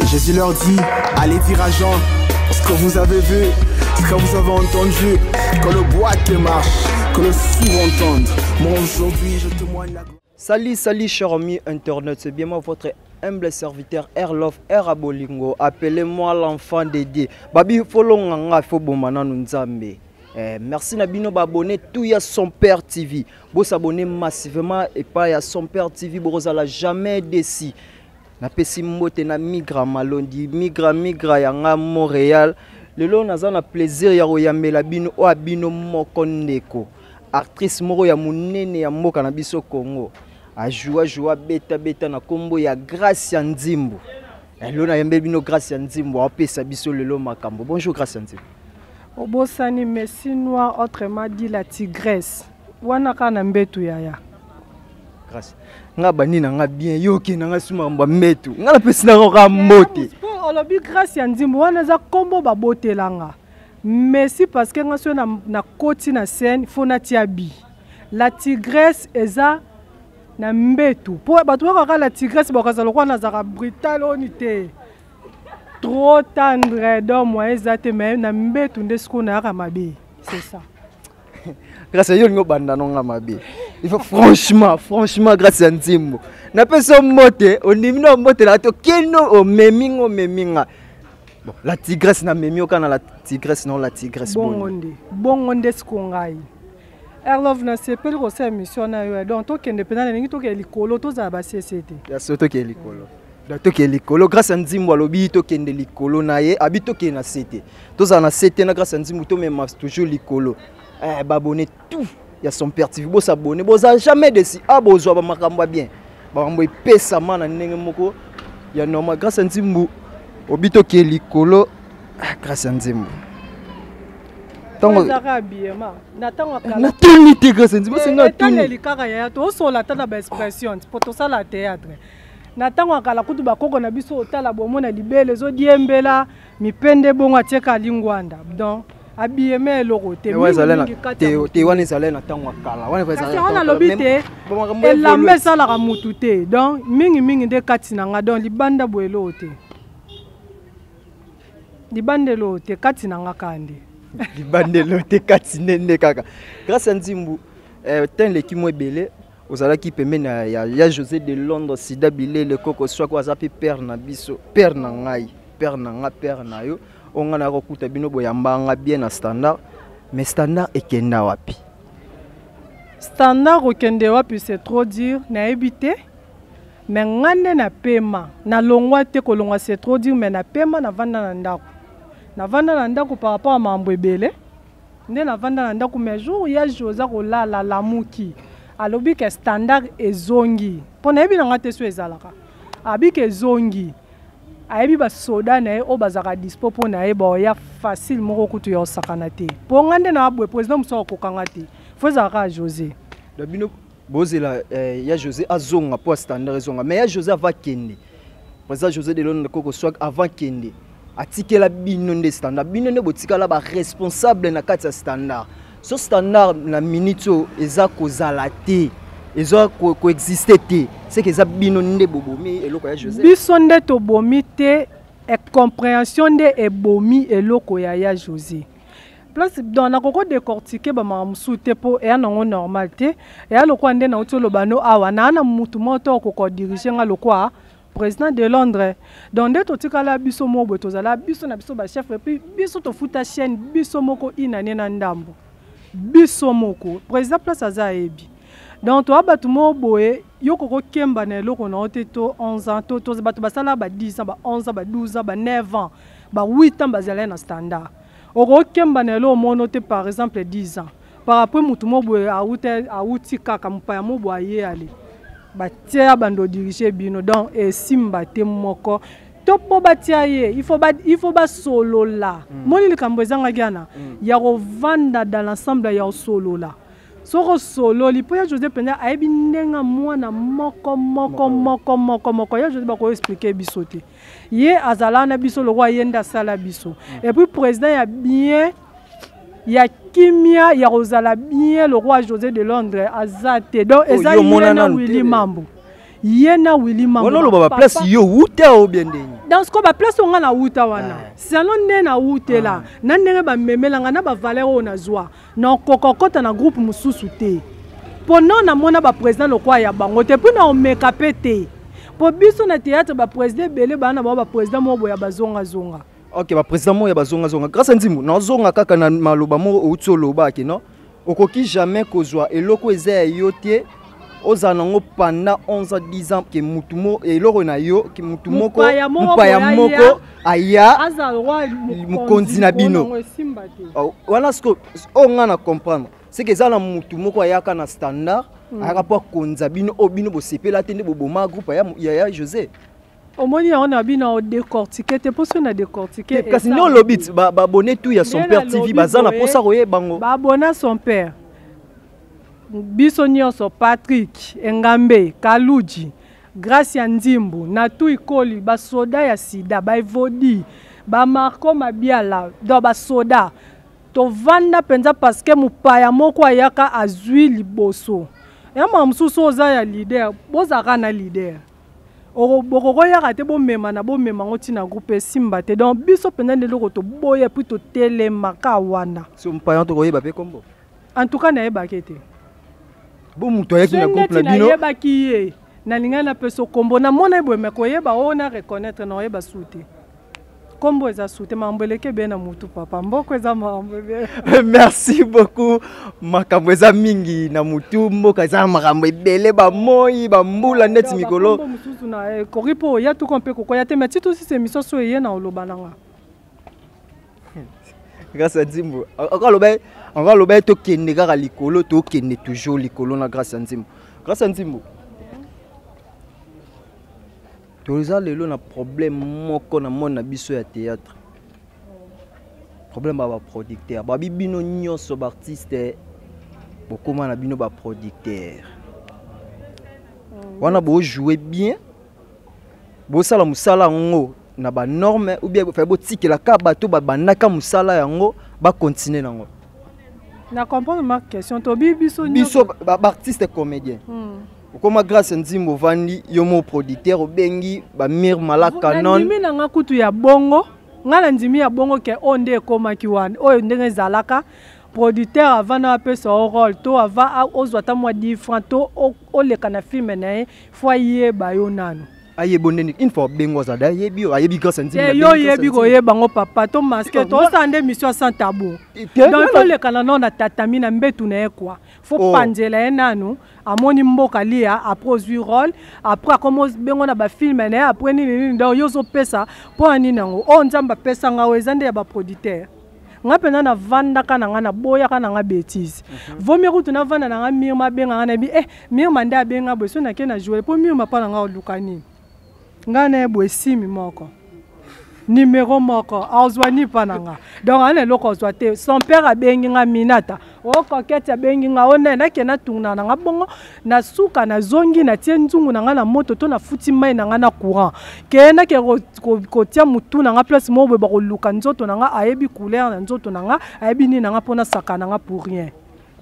Jésus leur dit, allez dire à Jean ce que vous avez vu, ce que vous avez entendu, que le boîte marche, que le sourd entende. Moi aujourd'hui, je témoigne la gloire. Salut, salut, cher ami internet, c'est bien moi votre humble serviteur Airlove Air Abolingo. Appelez-moi l'enfant dédié. Babi folonganga fo bomana nzambe. Eh, merci na bino abonné tout ya son père TV. Bo s'abonner massivement et pas ya son père TV bozala jamais déçu. Napesi mbote na Migra Malondi, Migra Migra ya nga Montréal. Lelo naza na plaisir ya koyambela bino oyo bino moko ndeko. Actrice moko ya munene ya mboka na biso Congo. Ajoua joua beta beta na kombo ya Gracia Nzimbu. Lelo nayembeli bino Gracia Nzimbu apesa biso lelo makambo. Bonjour Gracia Nzimbu. Obosani Messi noir autrement dit la tigresse. Wana kaka na mbetu yaya. Grâce. Nga bani na nga bien yo ke na nga suma mba mbetu. Nga na pesi na ka mbote. Po olobi Grâce ya Nzimbu wana eza kombo babotelanga. Messi parce que nga so na na koti na scène faut na tia bi. La tigresse eza na mbetu. Po bato bakaka la tigresse bakaza lokola nazaka brutal oni te. Trop tendre donc moyen eza te mais na mbetu nde sikoyo nayaka mabe. C'est ça. Grâce yo olingi obanda nonga mabe. Il faut franchement, franchement grâce ya Nzimbu. Napesi yo mbote, ondimi na mbote na to keno omemi ngo omemi nga. Bon, la tigresse na memi yo kana la tigresse non la tigresse bongo nde. Bongo nde sikoyo ngai. Airlove nasepeli kosala émission na yo donc tokende mpenza nalingi tokende likolo tozala basese te. Ya so tokende likolo. Donc tokende likolo grâce ya Nzimbu alobi tokende likolo na ye abi tokende na sete. Tozala na sete na grâce ya Nzimbu tomema toujours likolo. Eh, babone tout ya son père TV bo s'abonner boza jamais déçu. Ah bozwa ba makambo ya bien. Ba makambo epesama na ndenge moko ya normal grâce ya Nzimbu obi tokende likolo. Ah, grâce ya Nzimbu. Tango ezaka habillement na tango ya kala. Natuni te grâce ya Nzimbu, senga tuni. Etaleli kaka yaya tosola ata na ba expression po tosala théâtre. Na tango ya kala kutu bakoko na biso otala bomona libele ezodiembela mipende bongo atieka lingwanda donc habillement eloko te. Te wana ezalaki na ntango ya kala. Wana ezalaki na ntango alobi te elamba esalaka mutu te donc mingi mingi nde kati na nga donc libanda boye eloko te. Libanda eloko te kati na nga kaka nde. Libanda eloko te kati nde nde kaka. Grâce ya Nzimbu ten leki mo ebele ozalaki pembeni ya José de Londres Sida Bilele koko swako aza pe père na biso, père na ngai, père na nga, père na yo. Onga na kokuta bino boyamba nga bien na standard, mais standard ekenda wapi? Standard okende wapi c'est trop dire, nayebi te. Mais nga nde na pema, na longwa te kolongwa c'est trop dire mais na pema na vanda na ndako. Na vanda na ndako par rapport à mambo ebele. Nde na vanda na ndako mais jour ya José kolala lamuki. Alobi ke standard ezongi. Po nayebi na nga te so ezalaka. Abi ke ezongi. Ayebi ba soda na ye oyo bazalaka dispo po na ye ba ya facile moko kutu ya osakana te. Po nga nde na abwe président mosusu akokanga te. Faut ezalaka José. Da bino bozela ya José azonga po standard ezonga mais ya José ava kende. Président José de Londres koko swag avant kende. Atikela bino nde standard bino nde botikala ba responsable na kati ya standard. So standard na minute oyo eza kozala te, eza koexister te, c'est que eza bino nde bobomi eloko ya José. Biso nde tobomi te, incompréhension nde ebomi eloko ya José. Place donc nakoko décortiquer ba makambo mosusu te po eya nango normal te, eya lokola nde nauti oloba no awa na na mutu moko to okoko diriger nga lokola président de Londres. Donc nde totikala biso moko boye, tozala biso na biso ba chef et puis biso tofuta chaîne biso moko inane na ndambo. Biso moko président place aza ayebi. Donc toa bato moko boye yo koko kemba na eloko na yo te to 11 ans to, to bato basala ba 10 ans ba 11 ans ba 12 ans ba 9 ans ba 8 ans bazala na standard. Okokemba na eloko mono te par exemple 10 ans. Par après mutu moko boye awuti kaka mopaya moko boye aye ale. Batia bando diriger bino donc esimba te moko to po batia ye il faut basolola. Moni likambo ezangaki wana ya kovanda dans l'ensemble ya osolola. Soko sololi po ya José mpenza ayebi ndenge mwana moko moko moko moko moko ya José bako expliquer biso te. Ye azala na biso lokola ye nde asala biso. Et puis président ya bien ya kimia ya kozala bien le roi José de Londres aza te. Donc Oh, eza yo ye mona na nanu Willy te. Mambo. Ye na Willy Mambo. Wana oloba ba place yo wuta ou bien ndenge? Dans ce cas ba place oyo nga na wuta wana. Selon nde na wutela, na ndenge ba memela nga na ba valeur oyo nazwa, na koka kota na groupe mosusu te. Po non namona ba président lokola ya bango te, puis na omeka pe te. Po biso na théâtre ba président ebele bana ba ba président moko boya bazonga zonga. Ok, ba président moko ya bazonga zonga. Grâce à Nzimbu, nazonga kaka na maloba moko outi oloba ke non, okoki jamais kozwa eloko eza ya yo te, ozala nango pendant 11 ans, 10 ans ke mutu mo eloko na yo ke mutu moko Mopaya moko mopaya boye moko aya azala roi mokonzi na bino. Yango esimba te. Oh, wana siko oyo nga na comprendre c'est que eza na mutu moko ayaka na standard, ayaka mpo akonza bino oyo bino bosepela te nde boboma groupe ya ya José. Omoni yango na bino odécortiquer te, mpo soki na décortiquer Kasi nde olobi ti, baabonné tout ya Son Nde Père TV nalobi baza na boye, mposa koyeba bango. Baabonné Son Père biso nyonso, Patrick Engambe, Kaluji, Gracia Nzimbu, Natu Ikoli, basoda ya sida, baevodi, bamarco Mabiala, donc basoda tovanda mpenza parce que mopaya moko ayaka azwi liboso ya makambo mosusu. Oza ya leader, bozalaka na leader, bokokoyaka te, bomema na bomema yango ntina groupe esimba te. Donc biso mpenza nde eloko toboya, puis totelemaka wana. So mopaya tokoyeba mpe kombo? En tout cas nayebaki te. Bo moto ayaki na So groupe na neti bino? Nayebaki ye, nalingai napesa kombo, namona ye boye, me koyeba oyo na reconnaître na oyeba su te, kombo eza su te. Makambo eleki ebele na motu, papa, mboko eza makambo ebele. Merci beaucoup. Makambo eza mingi na mutu, mboka eza na makambo ebele, bamoi, bambula neti Donc, mikolo. bakombo mosusu na ekoki mpo oya tuka mpe kokoya te, mais ti tosisa émission so eye na oloba nanga. Grâce ya Nzimbu, encore aloba ye tokende kaka likolo, tokende toujours likolo na Grâce ya Nzimbu. Grâce ya Nzimbu, toza lelo na problème moko na monde na biso ya théâtre, problème ya baproducteur. Babi bino nyonso baartiste bokóma na bino baproducteur wana, bojoue bien, bosala mosala yango na banorme ou bien fa botikelaka bato babandaka mosala yango bakontinue nango? Na comprendre ma question, tobi biso Biso baartiste comédien, okoma Grâce Nzimbo, ovandi yo mo producteur, obengi bamire Malaka non? Nandimi na nga kutu ya bongo, nga na ndimi ya bongo ke oyo nde ekomaki wana, oyo ndenge ezalaka, producteur avant na apesa o rôle to avant ozwa ata mwa 10 francs to oleka na film na ye, fo ayeba yo nano. Ayeba ndeni? Une fois obengo, azala ayebi yo, ayebi Grâce Nzimbo. Te, yo oyebi koyeba ngo, papa, to masque tosala nde mission sans tabou. Donc fo oleka na nano na tatami na mbetu na ye kua, fo Oh. panzela ye nanu, amoni mboka lia, après ozwi rôle, après akomi obengo na bafilm na ye, après nini nini. Donc yo ozopesa mpo ya nini? Yango oyo Nzambe apesanga oyo eza nde ya baproducteur. Nga mpenza navandaka na nga, naboyaka na nga bétise. Vomi kutu navanda na nga, Mirma abenganga na yebi Mirma nde abenga boye, so nake na joue mpo Mirma mpa na nga oluka nini, ngai na ye boye esimi moko, numéro moko azwa ni mpa na nga. Donc ana eloko azwa te. Son Père abengi nga, Minata o Coquette abengi nga, o nde nake natungana na nga bongo. Na suka nazongi, natie nzungu na nga na moto to nafuti mai na nga na courant, ke nake kotia motu na nga place moko boye, bakoluka nzoto na nga, ayebi couleur na nzoto na nga, ayebi nini na nga, mpo nasaka na nga pour rien.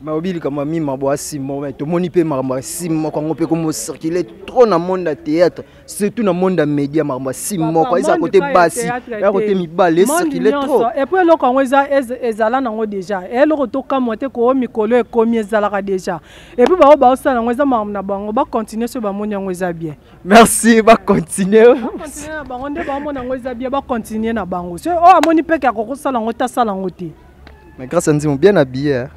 Mais obi likambo ya mima bo asima, mais tomoni mpe makambo ya sim moko yango mpe komocircule trop na monde ya théâtre, surtout na monde ya média. Makambo ya sim moko eza kote basi, ya kote mibale, ecircule trop. Et puis eloko yango eza ezala nango déjà, eloko tokamwa te koo mikolo ekomi, ezalaka déjà. Et puis bango baosala yango, eza makambo na bango, bacontinue soki bamoni yango eza bien. Merci, bacontinue. Bacontinue na bango nde baomona yango eza bien, bacontinue na bango. So oyo amoni mpeke akokosala yango te, asala yango te. Mais Grâce Nzimo, bien habillé, hein?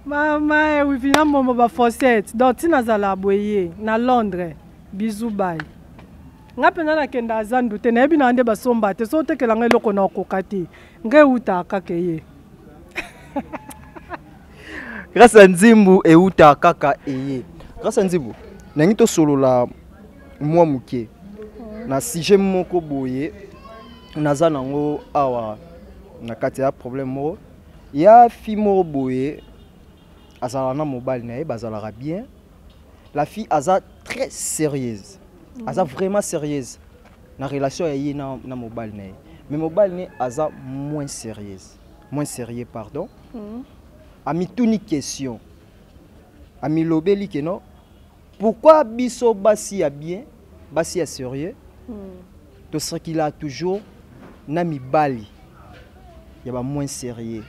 Mama ewifi na mbombo bafossette, donc ntina azala boye na Londres. Bizu bai, nga mpenza nakenda zandu te, nayebi na nde basomba te. So otekelanga eloko na okoka te, nga eutaka kaka eye. Grâce ya Nzimbu euta kaka eye. Grâce ya Nzimbu, nangi tosolola mwa moke na sujet moko boye naza nango awa na kati ya problème moko ya fille moko boye. Azalaka na mobali na ye, bazalaka bien. La fille aza très sérieuse, aza vraiment sérieuse na relation ya ye na mobali na ye, mais mobali ne aza moins sérieuse, moins sérieux, pardon. Amituni question, amilobeli ke non. Pourquoi biso basi ya bien, basi ya sérieux, tosakila toujours na mibali ya ba moins sérieux?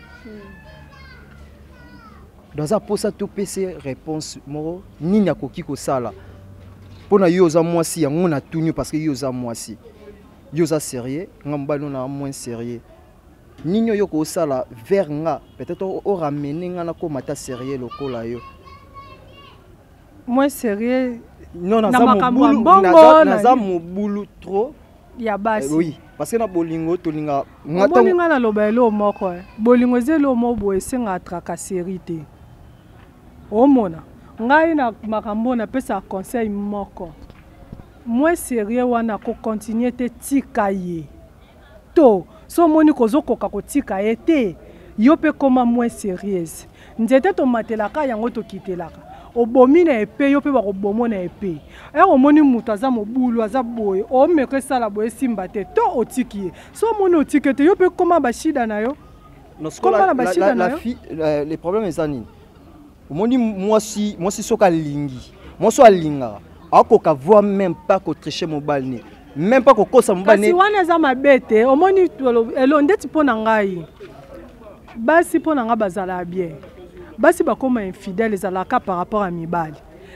Donc aza mposa topesa réponse moko nini akoki kosala mpo na yo oza mwasi. Yango natuni yo parce que yo oza mwasi, yo oza sérieux, nga mobali oyo na moins sérieux. Nini oyo kosala vers nga, peut-être oramener nga nakóma ata sérieux lokola yo? Moins sérieux? Non, na naza makambo ya mobulu. Mbongo, Naza mobulu trop. Ya basi. Oui, parce que na bolingo tolinga nga. Omoni, ngai naloba eloko moko, eh. Bolingo eza eloko moko boye esengaka tracasserie te. Omona ngai na makambo oyo napesaka conseil moko: moins sérieux wana kocontinuer te, tika ye. To so omoni kozokoka kotika ye te, yo mpe koma moins sérieuse. Nzete tomatelaka yango, tokitelaka. Obomi na epe, yo mpe bakobomo na epe. Ere omoni moto aza mobulu, aza boye, omeka esala boye, esimba te, to otiki ye. So omoni otiki te, yo mpe koma bashida na yo. Non, Koma na la, bashida la, na la yo. Fille, le problème eza nini? Omoni mwasi, mwasi soki alingi, mwasi oyo alingaka akoka voir même pas kotricher mobali ne, même pas kokosa mobali Kasi ne. Wana eza mabe te. Omoni elo ndeti mpo na ngai, basi mpo na ngai bazalaka bien. Basi bakóma infidèle ezalaka par rapport ya mibali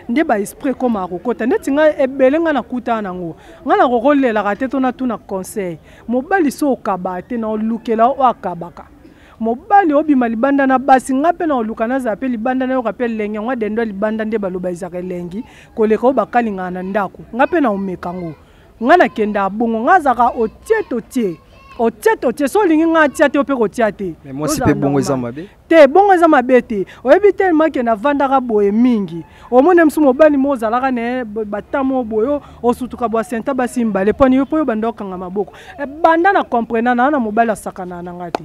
nde baesprit ekómaka kokota. Ndeti ngai, ebele ngai nakutana nango, ngai nakokolelaka te to natuna conseil. Mobali so okabaka te, na olukela oyo akabaka. Mobali obima libanda na basi, ngai mpe na oluka nazala mpe libanda, nayoka mpe elengi yango. Adendo ya libanda nde baloba ezalaka elengi koleka oyo bakalingaka na ndako. Ngai mpe na omeka yango. Ngai nakendaka bongo, ngai azalaka otie totie, otie totie. So olingi ngai atia te, yo mpe kotia te. Mais mwasi mpe bongo eza mabe. Te, bongo eza mabe te. Oyebi tellement ke navandaka boye mingi. Omoni mosu mobali mo ozalaka na ye bata mo boye, osutuka bwa senta basi mibale mponi yo mpo oyo banda okanga maboko. Banda na comprena naa na mobali asakana na nga te.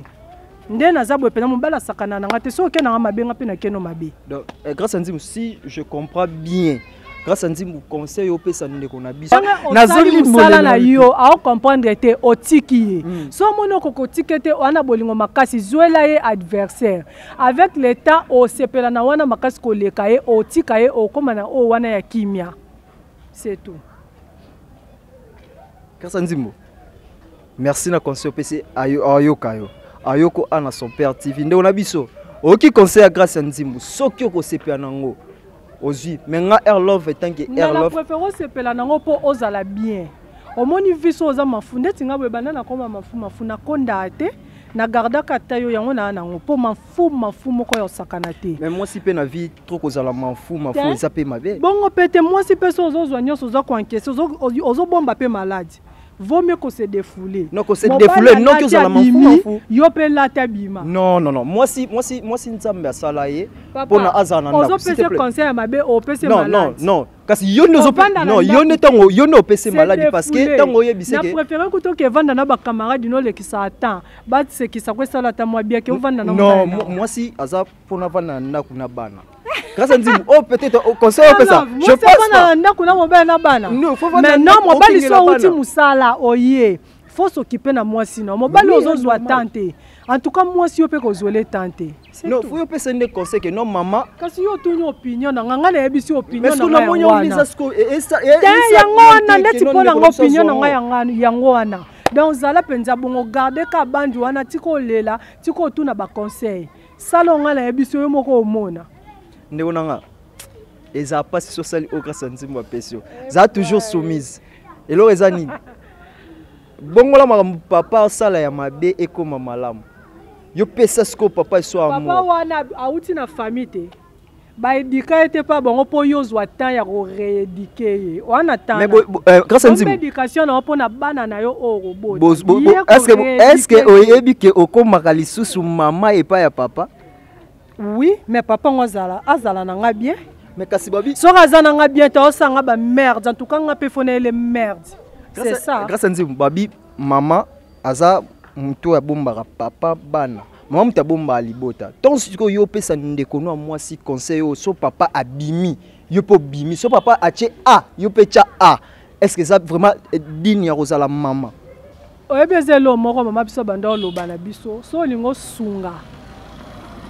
Nde naza boye mpenza, mobali asakana na nga te. So oke nanga mabe, nga mpe nakeno mabe. Donc grâce à Nzimbu, si je comprends bien, grâce à Nzimbu, conseil opesa ndeko na biso. Osali mosala na yo, aocomprendre te, otiki ye. So omoni okoki otiki te, wana bolingo makasi, zwela ye adversaire. Avec le temps osepela na wana makasi koleka ye, otika ye, okóma na oyo wana ya kimia, c'est tout. Grâce à Nzimbu, merci na conseil opesi. Ayoka yo, ayoko ana son père TV. Ndeko na biso, oyoki conseil ya Grâce ya Nzimbu. Soki okosepela nango, ozwi. Mais nga Air Love, etant que Nga Air na Love, préfère osepela nango mpo ozala bien. Omoni viso oza mafu ndeti nga boye, banda nakoma mafu mafu, nakondaa te, nagardaka ata yo yango naa nango mpo mafu mafu moko ya osakana te. Mais mwasi mpe na vie, trop kozala mafu mafu Te. eza mpe mabe. Bongo mpe te. Mwasi mpe so ozozwa nyonso, oza koencaisser, ozobomba mpe maladi. Vaut mieux kose défouler. Non, kose Mobali défouler, non, alati ki ozala mafu abimi, mafu. Yo mpe lata, bima. Non, non, non, mwasi, mwasi, mwasi, Nzambe asala ye mpona azala na ndako. S'il te Ozopesa plaît. conseil ya mabe, opesi Non, non. maladi. Non, kasi yo nde Ovanda na non, yo nde ndako. ntango yo nde opesi maladi parce que ntango oyebisi Na ke préféré kuta oke evanda na bacamarade no, olekisa temps, basekisa ko esala ata mwa bien ke ovanda na Non, mobali na yo. Mwasi aza mpona vanda na ndako na bana. Grâce à Nzimbu, oh, peut-être oh, conseil opesa, je pense vanda pas. Na ndako na mobali na bana. Non, faut vanda Mais na non, ndako, mobali okengela so outi bana. mosala, oye, faut s'occuper na mwasi na mobali. Oui, Ozozwa normal. temps te. En tout cas mwasi yo mpe kozwele temps te. C'est Non, tout. faut opesa nde conseil ke non, mama. Kasi yo otuni opinion na nga, nga nayebisi opinion Mais na ce que nga namoni yango yango wana. eza Te, yango wana ndeti mpo na nga opinion na ngai yango wana. Donc zala mpenza bongo, garde ka bandi wana, tika olela, tika otuna baconseil, sala onga nayebisi yo moko, omona. Ndeko na nga, eza mpasi. So osali oyo grâce ya Nzimbu apesi yo, zala toujours soumise. Eloko eza nini? Bongola makambo papa asala ya mabe ekóma malamu. Yo pesa sikoyo papa eso Papa amour. wana awuti na famille te, baéduquer ye te mpa bango mpo yo ozwa temps ya korééduquer ye wana. Mais grâce ya Nzimbu, Éducation na yo mpo na bana na yo oyo okobota. Est-ce que oyebi ke okomaka lisusu mama epai ya papa? Oui, mais papa ngo azala na nga bien. Mais kasi babi Soki aza na nga bien te, osanga bamerde. En tout cas nga mpe fo na ele merde, c'est ça. Grâce ya Nzimbu, babi mama aza moto oyo abombaka papa bana, mama moto abombaka libota. Ntongo sikoyo yo opesa ndeko no ya mwasi conseil oyo: so papa abimi, yo mpe obimi; so papa atie a, yo mpe tia a. Est ce que eza vraiment digne ya kozala mama? Oyebi, eza eloko moko mama biso banda oloba na biso: so olingi osunga,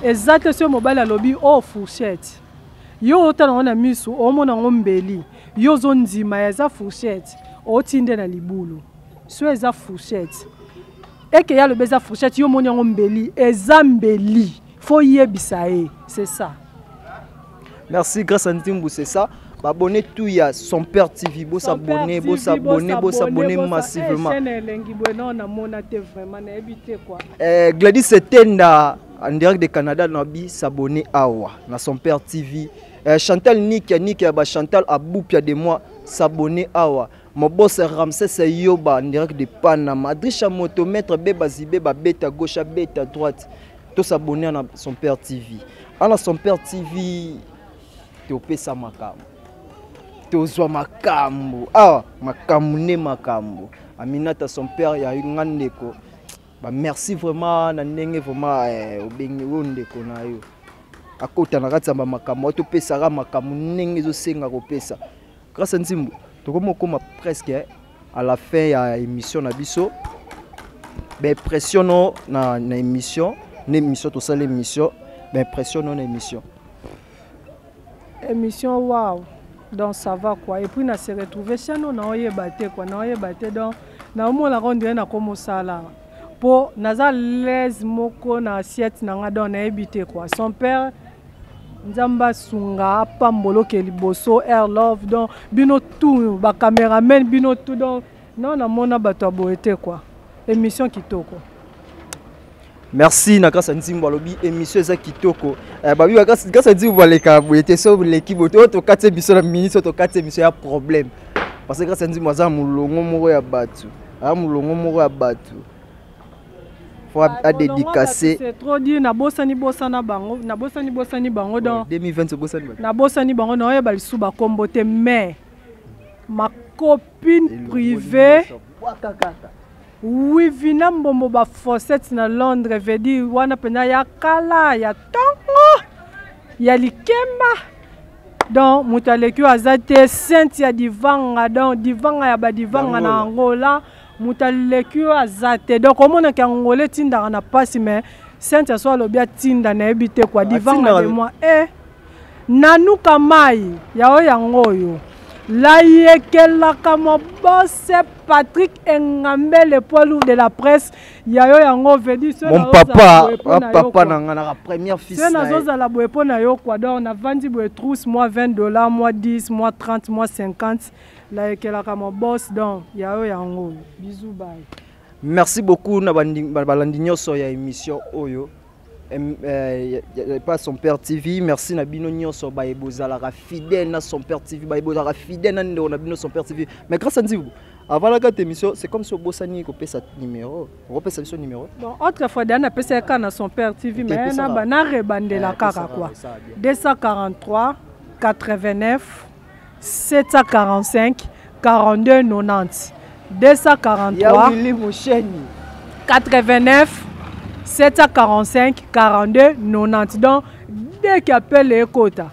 eza te. So mobali alobi o oh, fourchette, Yo otala yango na miso, omona yango mbeli. Yo ozondima ya eza fourchette, otinde na libulu. So eza fourchette. Eke ya lobi eza fourchette, yo omoni yango mbeli, eza mbeli. Faut yebisa ye, c'est ça. Merci Grâce Ntimbu, c'est ça. Abonnez tout ya Son Père TV, bo s'abonner, bo s'abonner, bo s'abonner massivement. Eh, Gladys Tenda en direct de Canada nabi s'abonner awa na Son Père TV. Eh, Chantal Nikia Nikia ba Chantal Aboupia de moi s'abonner awa. Mon boss Ramsès Yoba en direct de Panama. Adrisha Moto maître Beba Zibeba beta gauche beta droite. Tout s'abonner na Son Père TV. Ana Son Père TV topesa makambo tozwa makambo awa makambo nde makambo Aminata Son Père ya nga ndeko ba merci vraiment na ndenge vraiment eh, obengi oyo ndeko na yo akota na kati ya bamakambo topesaka makambo ndenge ezosenga kopesa. Grâce Nzimbu tokomi okóma presque à la fin ya émission na biso. Baimpression no na émission na émission tosala émission, baimpression no na émission. Émission wow, donc ça va quoi. Et puis na se retrouver chaîne na oyeba te quoi, na oyeba te. Donc na omonaka on dirait nakomosala po naza l'aise moko na assiette na nga, donc nayebi te quoi. Son Père, Nzambe asunga, apamboloke liboso Air Love, donc bino tout bacameraman, bino tout, donc non, namona bato ya boye te quoi. Émission kitoko. Merci na Grâce Nzimbo, alobi émission eza kitoko. Eh, babi ba Grâce Nzimbo baleka boye te, so leki boye oyo tokati émission na minute, oyo tokati émission ya problème, parce que Grâce Nzimbo aza molongo moko ya bato, aza molongo moko ya bato, faut adédicacer. C'est trop dit, nabosani bosana bango, nabosani bosani bango, donc 2020 obosani bato. Nabosani bango, naoyeba lisusu bakombo te, mais ma copine privée Wivina Mbombo ba Fawcett na Londres, veut dire wana mpenza ya kala ya ntongo ya likemba, donc moto aleki oyo aza te. Sainte ya divanga, donc divanga ya badivanga na Angola, moto aleki oyo aza te. Donc omonaki Angola etindaka na mpasi, mais Sainte so alobi atinda, nayebi te quoi. Divanga de moi e nanuka mai ya oyo yango oyo layekelaka mobose Patrick Engambe, le poids lourd de la presse, ya yo yango vedi. Mon papa, papa na nga na première fils. So nazozala boye mpo na yo quoi. Donc navandi boye, trousse moi 20 $, moi 10, moi 30, moi 50, layekelaka mobose, donc ya yo yango oyo. Bisous, bye. Merci beaucoup na balandi nyonso ya émission oyo pas Son Père TV. Merci na bino nyonso baye bozalaka fidèle na Son Père TV, baye bozalaka fidèle na ndeko na bino Son Père TV. Mais Grâce Nzimbu, avant la carte émission, c'est comme si obosani kopesa numéro, okopesa biso numéro. Bon, autrefois da napesaka kaka na Son Père TV, mais na narebandela kaka quoi: 243 89 745 42 90, 243 Willy Musheni. 89 745 42 90. Donc dès qu'appel ekota,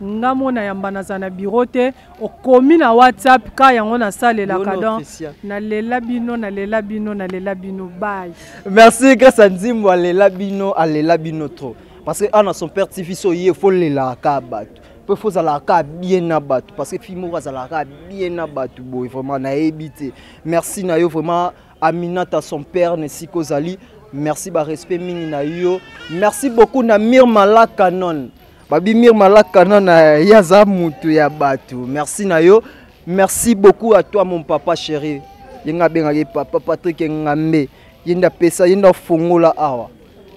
nga mona yamba, naza na bureau te, okomi na WhatsApp ka yango nasalelaka. Donc nalela bino, nalela bino, nalela bino, bye. Merci Grâce Nzimbo, alela bino, alela bino trop, parce que ana Son Père TV so ye fo lelaka bato mpe fo ozalaka bien na bato, parce que fille moko azalaka bien na bato boye, vraiment nayebi te. Merci na yo vraiment, Aminata Son Père, na esika ozali, merci, barespect mingi na yo. Merci beaucoup na Mir Malaka non babi Mir Malaka non, ye aza mutu ya bato. Merci na yo, merci beaucoup à toi mon papa chéri. Ye nga abengaki papa Patrick Ngambe, ye nde apesa, ye nde afongola awa,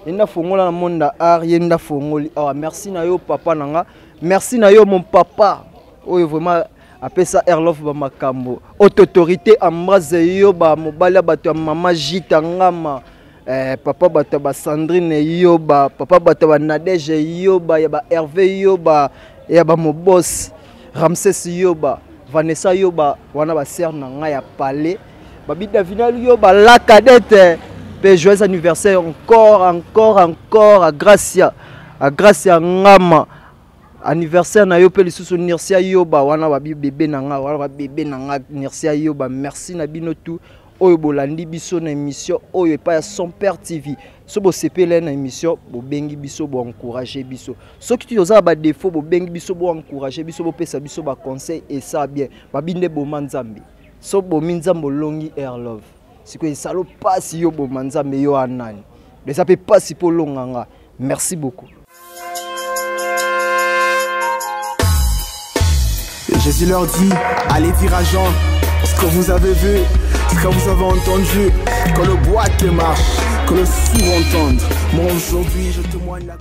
ye nde afongola na monde ya art, ye nde afongoli awa. Merci na yo papa na nga, merci na yo mon papa oyo vraiment apesa Airlove bamakambo. Haute autorité Ambrase yo bamobali ya bato ya mama Jita Ngama, papa bato ya basandrine yo ba papa bato ya banadege yo ba ya ba Hervé yo ba ya bamobos Ramses yo ba Vanessa yo ba wana basere na ngai ya palais babi Davinal yo ba la cadette. Mpe joyeux anniversaire encore, encore, encore à Gracia, à Gracia Ngama, anniversaire na yo mpe lisusu Nirsia Yoba wana babi bebe na nga wana, babebe na nga Nirsia Yoba. Merci na bino tout. Oyo bolandi biso na émission oyo epai ya Son Père TV. So bosepele na émission, bobengi biso, boencourage biso. Soki toza na badéfaut, bobengi biso, boencourage biso, bopesa biso baconseil. Esa bien. Babi nde boma Nzambe. So bomi Nzambe, olongi Air Love. Sikoyo esalo mpasi, yo boma Nzambe, yo anani? Eza mpe mpasi mpo olonga nga. Merci beaucoup. Et Jésus leur dit, allez dire à Jean ce que vous avez vu, ce que vous avez entendu, que le boiteux marche, que le sourd entende. Moi aujourd'hui, je témoigne la